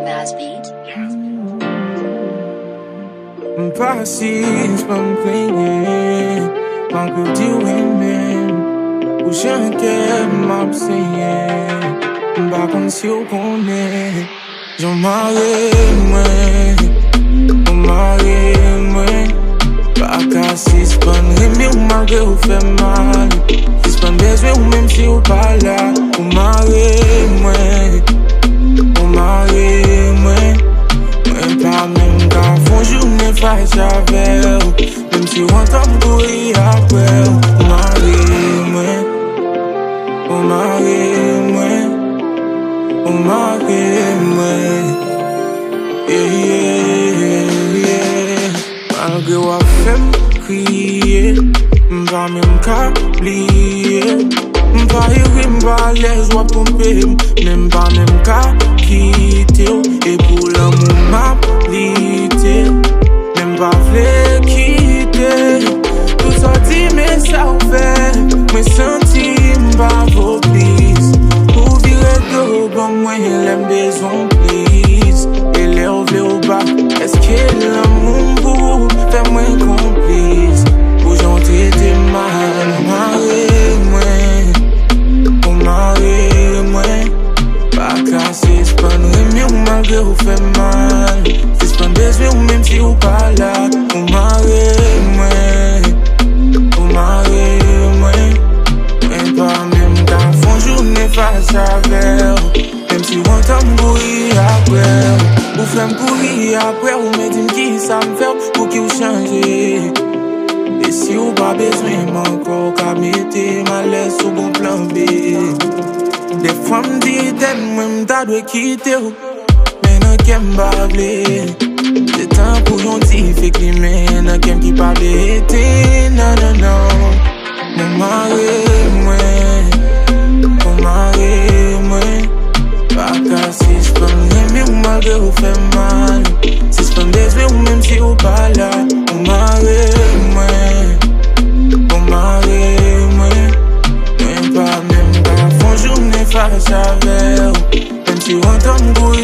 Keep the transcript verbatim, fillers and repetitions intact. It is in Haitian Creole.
Baz Beat. M pa sispann plenyen, malgre w di w renmen m. Pou jan kè m ap senyen, m pa konn si w konnen. Jan w mare mwen, ou mare mwen. Pa ka sispann renmen w malgre w fè m mal. Sispann bezwen w menm si w pa la. Ou mare mwen, ou mare mwen. Mwen pa menm ka fè yon jounen fache avè w. Menm si w antre m kouri apre w. Ou mare mwen, ou mare mwen, ou mare mwen. Yeah, yeah, yeah. Malgre w ap fè m kriye, m pa menm ka bliye. M pa iri, m pa alèz, w ap twonpe m. Men m pa menm ka kite w. E pou lanmou m ap lite. Men m pa vle kite. Tout sa w di, men sa w fè. Mwen santi m pa vo plis. Ou vire do ban mwen lè m bezwen w plis. E lè w vle w pa. Èske lanmou m pou ou fè mwen konplis? Pou jan w trete m mal, ou mare mwen, ou mare mwen. Pa ka sispann renmen w malgre w fè m mal. Sispann bezwen w menm si w pa la. Ou mare mwen, ou mare mwen. Mwen pa menm ka fè yon jounen fache avè w. Menm si w antre m kouri apre w. Ou fè m kouri apre w, men di m kisa m fè w, pouki w chanje. E si w pa bezwen m ankò, w ka mete m alèz sou bon plan B. Dèfwa m di tèt mwen m ta dwe kite w. Men nan kè m pa vle. Se tankou yon dife k limen nan kè m ki pa vle etenn, non, non, non. Ou mare mwen, ou mare mwen. Pa ka sispann renmen w malgre w fè m mal. Sispann bezwen w menm si w pa la. Ou mare mwen, ou mare mwen. Mwen pa menm ka fè yon jounen fache avè w. Menm si w antre m kouri